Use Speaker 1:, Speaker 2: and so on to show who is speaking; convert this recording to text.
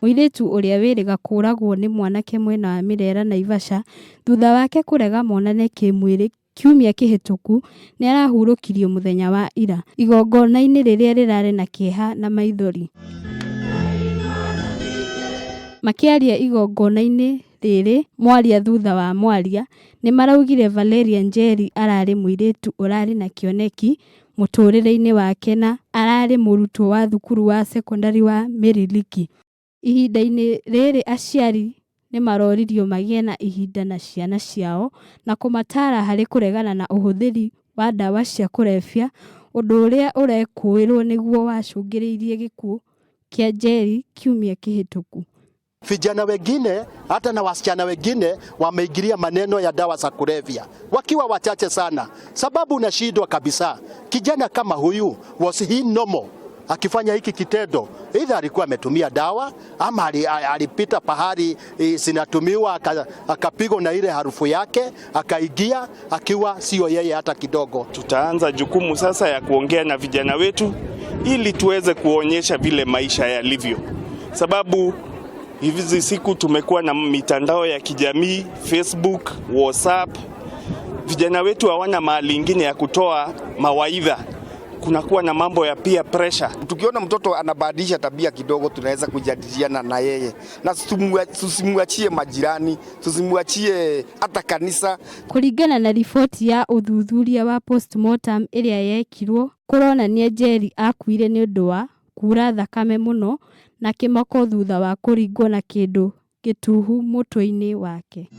Speaker 1: Mũirĩtu ũrĩa wĩrĩga kũragwo nĩ mwanake mwena wa Mirera Naivasha thutha wake kũrega monane kĩmwĩrĩ kiumia kĩhĩtũku nĩarahurũkirio mũthenya wa ira igongona-inĩ rĩrĩa rĩrarĩ na kĩeha na maithori. Makĩaria igongona-inĩ rĩrĩ mwaria thutha wa mwaria nĩmaraugire Valeria Njeri ararĩ mũirĩtu ũrarĩ na kĩoneki mũtũrĩre-inĩ wake na ararĩ mũrutwo wa thukuru wa cekondarĩ wa Mĩrĩliki. Ihinda-inĩ rĩrĩ aciari nĩmaroririo magĩe na ihinda na ciana ciao na kũmataara harĩ kũregana na ũhũthĩri wa ndawa cia kũrebia ũndũ ũrĩa ũrekũĩrwo nĩguo wacũngĩrĩirie gĩkuũ kĩa Njeri kiumia kĩhĩtũku.
Speaker 2: Vijana wengine hata na wasichana wengine wameingilia maneno ya dawa za kulevya wakiwa wachache sana, sababu unashindwa kabisa. Kijana kama huyu, was he normal akifanya hiki kitendo? Either alikuwa ametumia dawa ama alipita pahali zinatumiwa, akapigwa na ile harufu yake, akaingia akiwa sio yeye hata kidogo.
Speaker 3: Tutaanza jukumu sasa ya kuongea na vijana wetu ili tuweze kuonyesha vile maisha yalivyo, sababu hizi siku tumekuwa na mitandao ya kijamii, Facebook, WhatsApp. Vijana wetu hawana mahali ingine ya kutoa mawaidha, kunakuwa na mambo ya peer pressure.
Speaker 4: Tukiona mtoto anabadilisha tabia kidogo, tunaweza kujadiliana na yeye na tusimwachie majirani, tusimwachie hata kanisa.
Speaker 1: Kũringana na riboti ya ũthuthuria wa postmortem ĩrĩa yekirwo kũronania Njeri akuire nĩũndũ wa kura thakame mũno na kĩmako thutha wa kũringwo na kĩndũ gĩtuhu mũtwe-inĩ wake.